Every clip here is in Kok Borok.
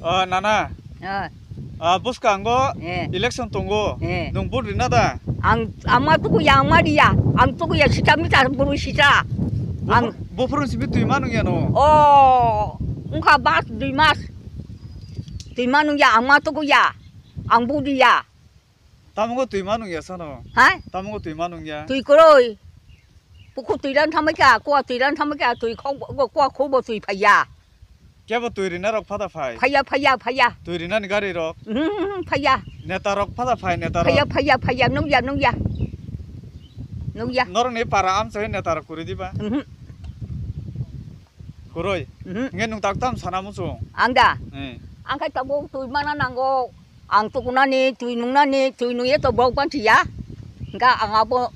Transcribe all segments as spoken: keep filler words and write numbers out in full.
Ah, nana. Ah. Ah, bwskango Eh. election tongo. Eh. Nwng vote rina da? Ang, ang ma tukuya, ang ma riya. Ang tukuya sita mita buru sita. Ang Bufur-, bufurun simi twi ma nungya no? Oh, wngkha bas dui mas. Twi ma nungya, ang ma tukuya. Ang vote riya. Tamo wngkha twi ma nungya sano? Ha? Tamo wngkha twi ma nungya? Twi kwrwi. Puku twi ran thamai kha, kuwa twi ran thamai kha, twi khok, kuwa khok bo twi phaiya. Kebo twi rina rok phada phai? Phaiya, phaiya, phaiya. Twi rina ni gari rok? Mhm, phaiya. Neta rok phada phai, neta rok? Phaiya, phaiya, phaiya, nungya, nungya. Nungya. Norok ni para amchai neta rok kwrwi diba? Mhm. Kwrwi? Mhm. Nge nwng tak tam sana muchung? Ang da? Eh. Ang khai tabuk twi mana nango. Ang tukunani, twi nungnani, twi nungya to bok banchi ya. Hingka ang abo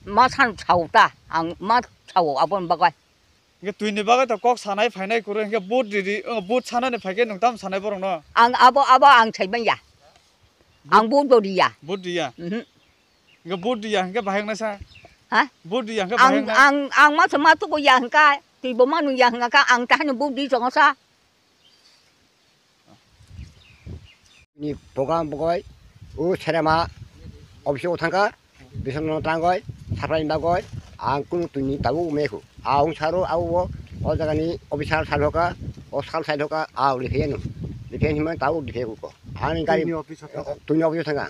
ma san sao ta, ang ma sao abo ni bagwi. Hingke twi ni bagwi to kok sanai phainai kuru, hingke but riri, o, but sanani phaikhe nwng tam sanai borok no? Ang abo, abo ang sai manya. Ang but bo riya. But riya? Mhm. Hingke but riya, hingke bahai wngnai sa? Ha? But riya, hingke bahai Ang, wngnai? Ang, ang ma sama tukuya hingka, twi bo ma nungya hingka, ang tahani but ri tongo sa. Ni program bagwi o serema office o thangkha, bisan no tangwi saphraini bagwi ang kunu twi ni tabuk mekhu. Ang saro abo o jaga ni officer sal hoka, o sal sal hoka, ang likhiyanu. Likhiyan himani tabuk likhiyaku ko. Ani gari Twi ni office o thangkha? Twi ni office o thangkha.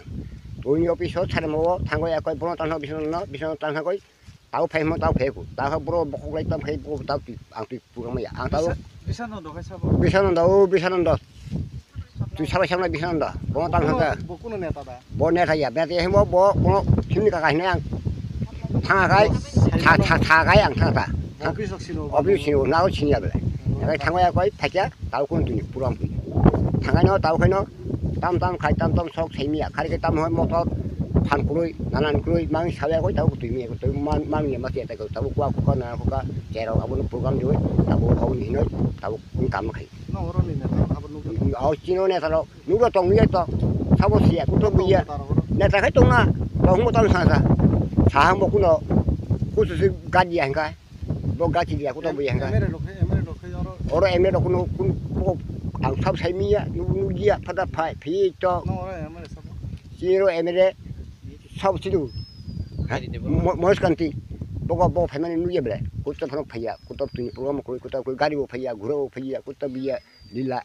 Twi ni office o serema o thangwi akoi bono tanho bisan no, bisan no tangkha koi. Tao phai hwnma tao phai ku. Tao khe boro bokhok lai tamo khe bo tao twi, ang twi pura maya. Ang tao Bisa-, Bisanando khai sabo? Bisanando, o Bisanando. Twi sabai saknai Bisanando. Bo tamo Bokuno, khe. Bokuno neta da? Bo neta ya, neta ya himo bo, bo sini kaka hino ang. Thanga khai, Bo tha, tha, tha khai ang thanga ta. Office rok sino. Office sino, nao sini ya bele. Nao Khai thangmaya koi, phai kya, tao kun twi pura ang pui. Thangai no, tao khai no. Tam tam khai tam tam sok sai miya. Khari ke tam hoi motor phan kurui, nanan kurui, mang sawi agoi tabo twi miya, twi man, man miya mati atai ko, tabo kwa kuka na kuka, cherok abo no program diwi, tabo hau ni noi, tabo kun kam khai. No, oro ni neta, abo nukha. Au chino neta rok, nukha tong miya to, sabo siya, kuto Tong miya. Neta rok oro. Neta khai tong na, tong mo tong sa sa. Sa mo kuno, kusu si gadi yang kai. Bo gachi dia, kuto bo yang kai. M L A rok khai, M L A rok khai oro. Oro M L A rok kuno, kun, ko, ang sab sai miya, nu, nu dia, pada phai, phi to. No, oro M L A sabo. Chiro M L A sabo chidu. Ha? Mo-, Mohis Kanti. Bogo, bogo phaimani nugya bele. Kuto phano phaiya, kuto twi program koi, kuto koi gari bo phaiya, ghura bo phaiya, kuto biya, lila.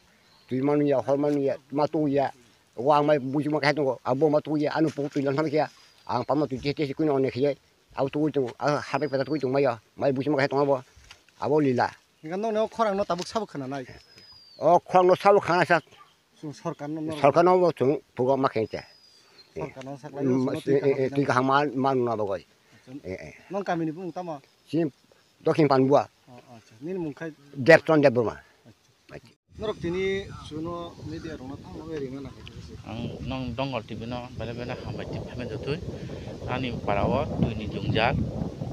Twi manu ya, hor manu ya, ma tu ya. Wa ang mai buji ma khai tongo. Abo ma tu ya, anu pu twi lan thamkya. Ang pamo twi te te kuno ne khiye. Abo tu tung, a habai pata tu tung maya. Mai buji ma khai tongo bo. Abo lila. Hingke nokni o khorang no tabuk sabo khana nai. O khorang no sabo khana sa. Chwng sorkar no, no. Sorkar no bo chwng pugo ma khe cha. Sorkar no saklai Mm, o, chwng no eh, eh, twi kaham. Twi kaham ma, ma nuna bagoi. Acha. Eh, eh. Nong kami ni bumung tamo? Chini Dokhin Panbua. Oh, acha. Nini mung khai? Debchand Debbarma. Acha. Acha. Norok tini chuno media rokno tangma bai ringna nangkha khe se. Ang nong Dongol T V no belai belai hambai tip khaimani jotoi. Ani para o twi ni jwngjal,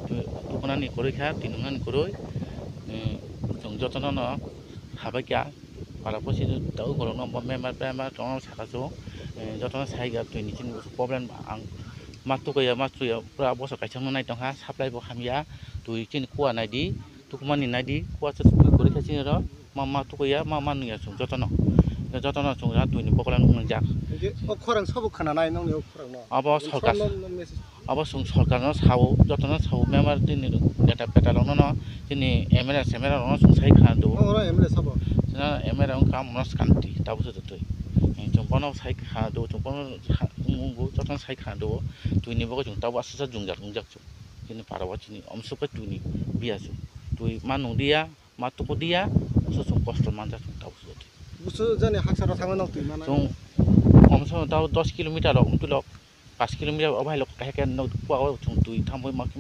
twi tukunani kwrwi kha, twi nungnani kwrwi. Chwng jotono no habai kha, para posi tau borok no member member tongna saka chu, jotono sai kha twi ni chini problem ang ma tukya ma chuya pura bosor kaisa no nai tongkha, supply bo hamya, twi chini kuwa nai di. Tukumani naidi, kuasa twi kwrwi kha chini ro, ma, ma tukuya, ma, ma nungya chwng jotono. Jotono chwng ja twi ni bokolan nungjak. Hingke o khorang sabo khana nai nongni o khorang no? Abo Nini sorkar, som nom, nom message. Abo chwng sorkar no sao, jotono sao, member tini neta peta rok no, no, tini M L A, S M L A rok no chwng sai khana do. Nong oro M L A sabo? Chwng M L A wngkha Manoj Kanti, tabuk se twi. Chwng bono sai khana do, chwng bono sa-, wng-, wngbo jotono sai khana do, twi ni bogo chwng tabuk aswk sa jwngjak, jwngjak chwng. Chini para o chini omsok khe twi ni biya su. Twi ma nung diya, ma tuku diya, so chwng kosto manja chwng tabuk se. Busu jani haksa rok thangma nok twi mana? Chwng omsok tabo dos kilometer rok wngtwi lok, pash kilometer o bahai lok kaisa khe nok kua o chwng twi thangwi ma khe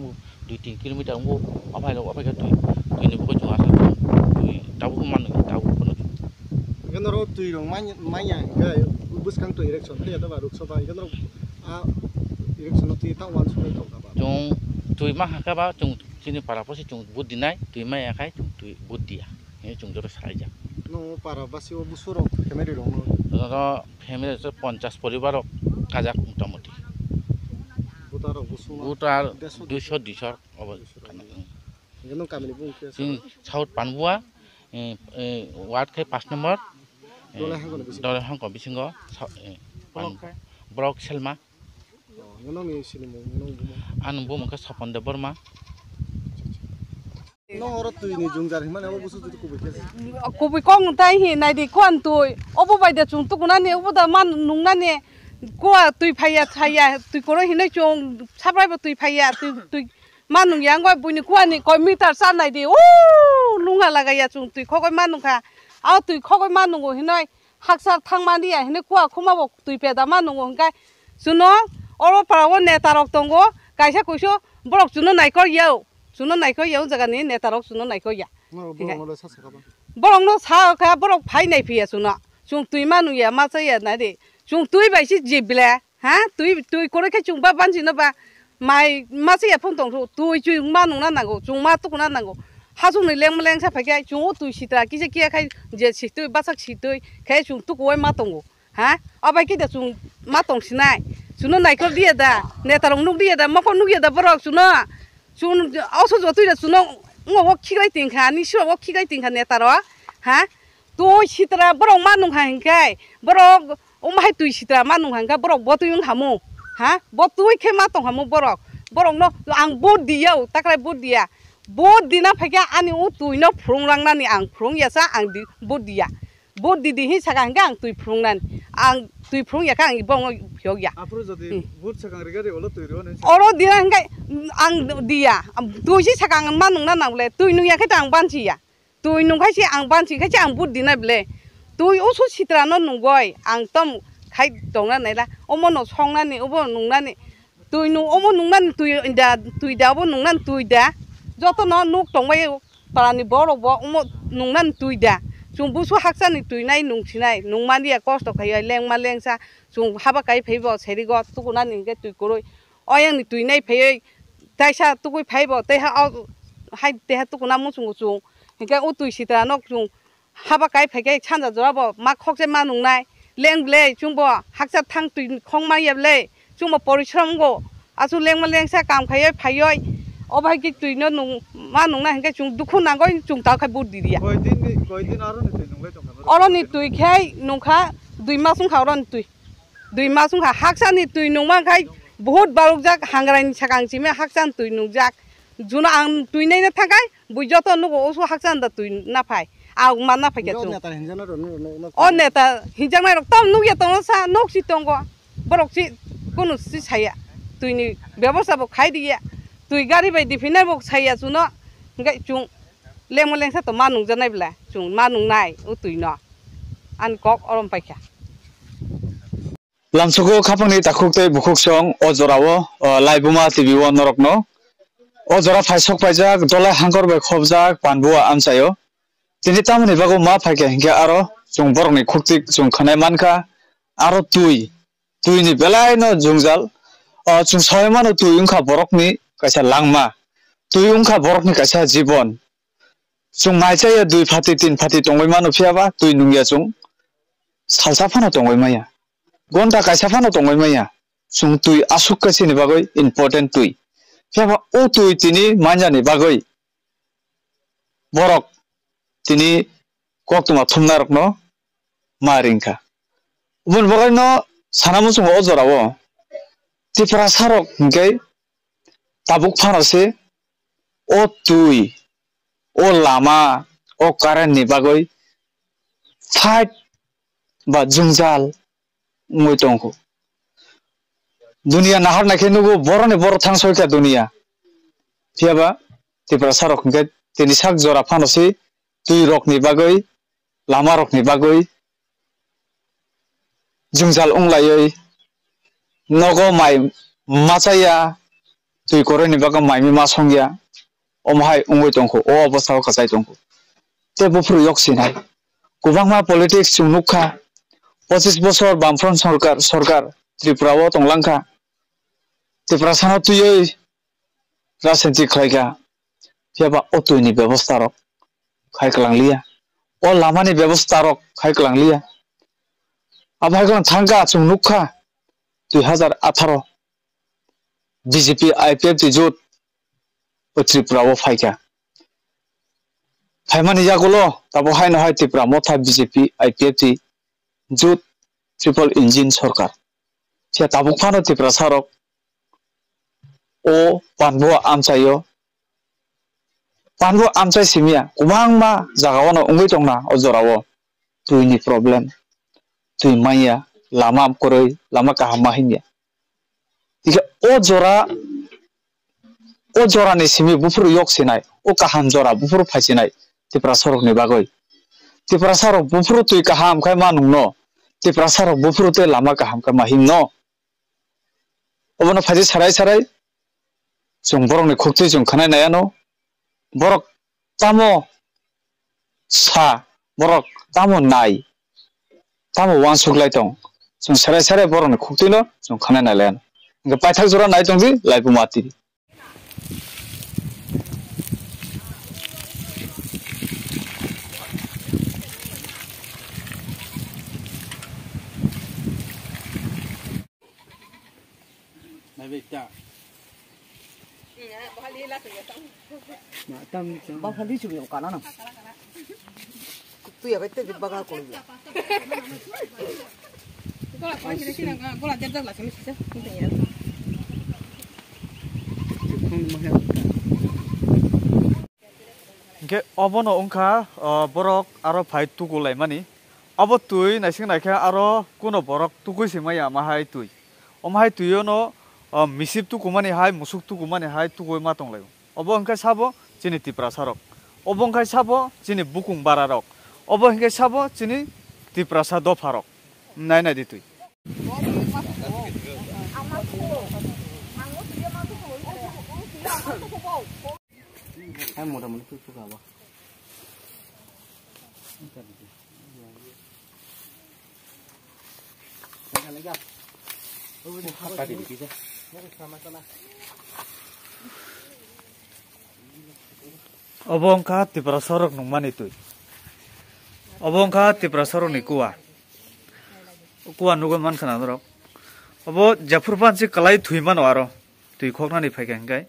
dui tin kilometer wngo, o bahai lok o bahai khe twi, twi ni bukhuk chwng asa twi tabuk ma nung tabuk phano. Hingke norok twi rok manya, manya hingke bwskang twi election thaiya da ba Lok Sabha hingke norok a election o twi ta uansuknai tongkha ba? Chwng twi ma hakha ba chwng chini para posi chwng vote dinai, twi maya khai chwng twi vote diya. Hingke chwng joto salaijak. Nw para basi o busurok family rok no? Joto family rok ponchas poribar rok kajak motamoti. Voter rok busuma? Voter dersho duiso, duiso obo. Duiso rok. Hingke nw kamini bung khe? Chini South Panbua, eh, eh, ward khe pash number, Dole hangkoni bisingo? Dole hangko bisingo sa-, eh, Block khe? Borok selma. Oh, nokni sini mung, nung bumung? Ani bumung khe Sopon Debbarma. Nong oro twi ni jungjar hinmani abo busu jutu kubui khe. Kubui kok tai hi nai di kuan twi. Obo bai da chwng tukunani, obo da man nungnani. Kua twi phaiya, thaiya, twi koro hinwi chwng sabraibo twi phaiya, twi, twi ma nungya wngwi buini kuani koi meter cha nai di. Uuu, lungha lagaiya chwng twi khogwi ma nungkha. Abo twi khogwi ma nungo hinwi haksa thangma liya hinwi kua khuma bo twi peda ma nungo hwnkhe chwngno oro para o neta rok tongo, kaisa kuisu borok chwngno naikol ya o, chwngno naikol ya o jaga ni neta rok chwngno naikol ya. Borok no le sa sakha ba? Borok no sa kha, borok phai nai phiya chwngno, chwng twi ma nungya ma chaya nai di, chwng twi bai si jibile. Ha? Twi, twi koroi khe chwng ba banchi no ba mai masa ya phone tong thu. Twi chwng ma nung na nango, chwng ma tuk na nango. Hasuk ni leng leng sa phai khe chwng o twi sitra kisa kiya khai je si twi basak si twi khe chwng tuk wai ma tongo. Ha? Abai khe da chwng ma tong sinai. Chwng no naikol diya da, neta rok nuk diya da, mokol nuk ya da borok chwng no. Chwng oso jotwi da chwng no ngo o khiklai ting kha, ni siro o khiklai ting kha neta rok. Ha? Twi sitra borok ma nung kha hinkhe, borok omo hai twi sitra ma nung kha hinkhe, borok bo twi wng kha mu? Ha? Bo twi khe ma tong kha mu borok? Borok no ang vote diya, takrai vote diya. Vote dina phai khe ani o twi no phurung rang nani ang phurung ya sa ang di, vote diya. Vote di di hin saka hinkhe ang twi phurung nani. Ang twi phurung ya khe ang bo no phiyok ya. Aphuru jodi Hmm. vote sakang riga ri olo twi ro nai. Oro dina hinkhe ang diya. Twi si saka ang ma nung na nang le, twi nung ya khe ta ang banchi ya. Twi nung khai se ang banchi khai se ang vote dinai ble. Twi usu sitra no nungoi ang tom khai tongna naila. Omo no songnani, obo nungnani. Twi nung, omo nungnani twi da, twi da, obo nungnani twi da. Joto no nuk tongbai parani borok bo omo nungnani twi da. Chwng busu hakchani twi nai nung sinai, nung mani ya kosto khai lengma lengsa. Chwng haba kai phai bo seri go tukunani hinkhe twi kwrwi. Oyang ni twi nai phaiwi taisa tukui phai bo, tei ha, o, hai, tei ha tukuna muchungo chwng. Hinkhe o twi sitra no chwng haba kai phai khe sanja jora bo ma khokse ma nungnai. Leng ble chwng bo hakcha thang twi khong ma ya ble. Chwng bo porishrom go. Achu lengma lengsa kam khaiwi phaiwi. O bai khe twi no nung ma nungnai hinkhe chwng dukhu nangoi chwng ta khai vote di ya. Koi din ni, koi din aro ni twi nunglai tongkha? Oro ni twi khe nungkha dui mas wngkha oro ni twi. Dui mas wngkha, hakchani twi nungma khai, buhut barukjak, hangrai ni sakang simi hakchani twi nungjak. Juno ang twi naina thangkhai, bui joto nugo, usu hakchani da twi naphai. Ang ma naphai khe chwng. O neta hinjaknai rok tam nukya tongo sa, nuk si tongo. Borok si kunu si saya. Twi ni bebosta bo khai diya. Twi gari bai diphinai bo saya chuno. Hinkhe chwng lengma lengsa to ma nungjaknai bwla. Chwng ma nungnai o twi no. Ani kok orom paikha. Lamsugo khapangni takhuk tei bukhuk song o jorao, o, Laibuma T V o norokno. O jora phaisok paijak Dolai Hangkor bai khobjak Panbua amchaio. Tini tamoni bagwi ma phaikha hinkhe aro chwng borokni khuktik chwng khwnai mankha. Aro twi, twi ni belai no jwngjal. O, chwng saui mano twi wngkha borokni kaisa langma. Twi wngkha borokni kaisa jibon. Chwng mai chaya dui phati tin phati tongwi mano, phiya ba twi nungya chwng salsa phano tongwi maya, gonta kaisa phano tongwi maya. Chwng twi aswk khe chini bagwi important twi, phiya ba o twi tini manya ni bagwi borok tini koktwma thumnai rokno ma ringkha. Oboni bagwi no sana muchungo o jorao Tiprasa rok hinkhe tabuk phano se o twi, o lama, o current ni bagwi fight ba jwngjal wngwi tongkho. Duniya nahar naikhe nugo boroni boro thang soikha duniya. Phiya ba Tiprasa rok hinkhe tini sak jora phano se twi rokni bagwi, lama rokni bagwi jwngjal wnglaiwi nogo mai machaya, twi koroini bagwi mai ma songya, omo hai wngwi tongkho, o obostha o kwchai tongkho. Tei buphuru yok sinai kwbangma politics chwng nukha, pochis bosor Bamfront sorkar, sorkar Tripura o tonglangkha, Tiprasano twiwi rajniti khlaikha, phiya ba o twini bebosta rok khai kwlangliya, o lamani bebosta rok khai kwlangliya. Abo hai kheno thangkha, chwng nukha, dui hazar atharo B J P I P F T jot o Tripura o phaikha. Phaimani yagulo tabuk haino hai Tipra Motha B J P I P F T jut triple engine sorkar. Phiya tabuk phano Tiprasa rok o panbo amchaio, panbo amchai simya kwbangma jaga o no wngwi tongna o jora o twi ni problem, twi manya, lama kwrwi, lama kaham ma himya. Tike o jora, o jora ni simi buphuru yok sinai, o kaham jora buphuru phai sinai Tiprasa rok ni bagwi. Tiprasa rok buphuru twi kaham khai ma nungno, Tiprasa rok buphuru tei lama kaham khai ma himno. Obono phaidi sarai sarai chwng borokni khuktwi chwng khwnai nai ano. Borok tamo sa, borok tamo nai, tamo uansuk lai tong. Chwng sarai sarai borokni khuktwino chwng khwnai nai lai ano. Hwnkhe paithak jora nai tongdi, laibuma twi. Bakhali chumi kana na. Twi abai te baga ko. Hingke obono wngkha, o, borok aro phai tuku laimani. Abo twi naising naikhe aro kuno borok tukui se maya ma hai twi. Omo hai twi ono, o, misip tukumani hai, musuk tukumani hai tukui ma tonglaio. Obo wngkhe sabo chini Tiprasa rok. Obo wngkhe sabo chini bukung bara rok. Obo wngkhe sabo chini Tiprasa dopha rok. Nai nai di twi. Hai mota mota tu tu kaba. Obo wngkha Tiprasa rok nungmani twi. Obo wngkha Tiprasa rokni kuwa. Kuwa nugwi mankha na norok. Obo jephuru phan se kwlai thwi mano aro twi khoknani phaikha hinkhe.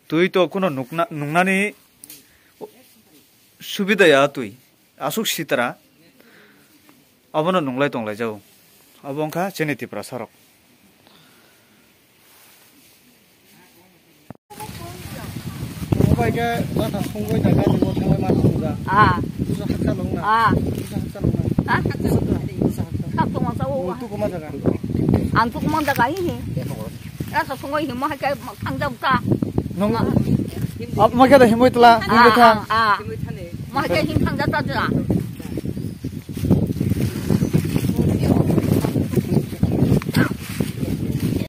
Twi to kuno nukna, nungnani subida ya twi. Aswk sitra abono nunglai tonglaijao. Abo wngkha chini Tiprasa rok. Obai khe bata songwi jaga ni bo thanglai ma songja. Ah. Busa haksa longna. Ah. Busa haksa longna. Ah? Busa haksa. Kap tongma sa o. Mutu koma jaga. Ang tu koma jaga hi hi. Asa songwi hi mo hai khe thang jao ta. Nung. Ah. Ap ma khe da himoi tla, himoi tha. Ah, ah, ah. Mo hai khe him thang jao ta ja.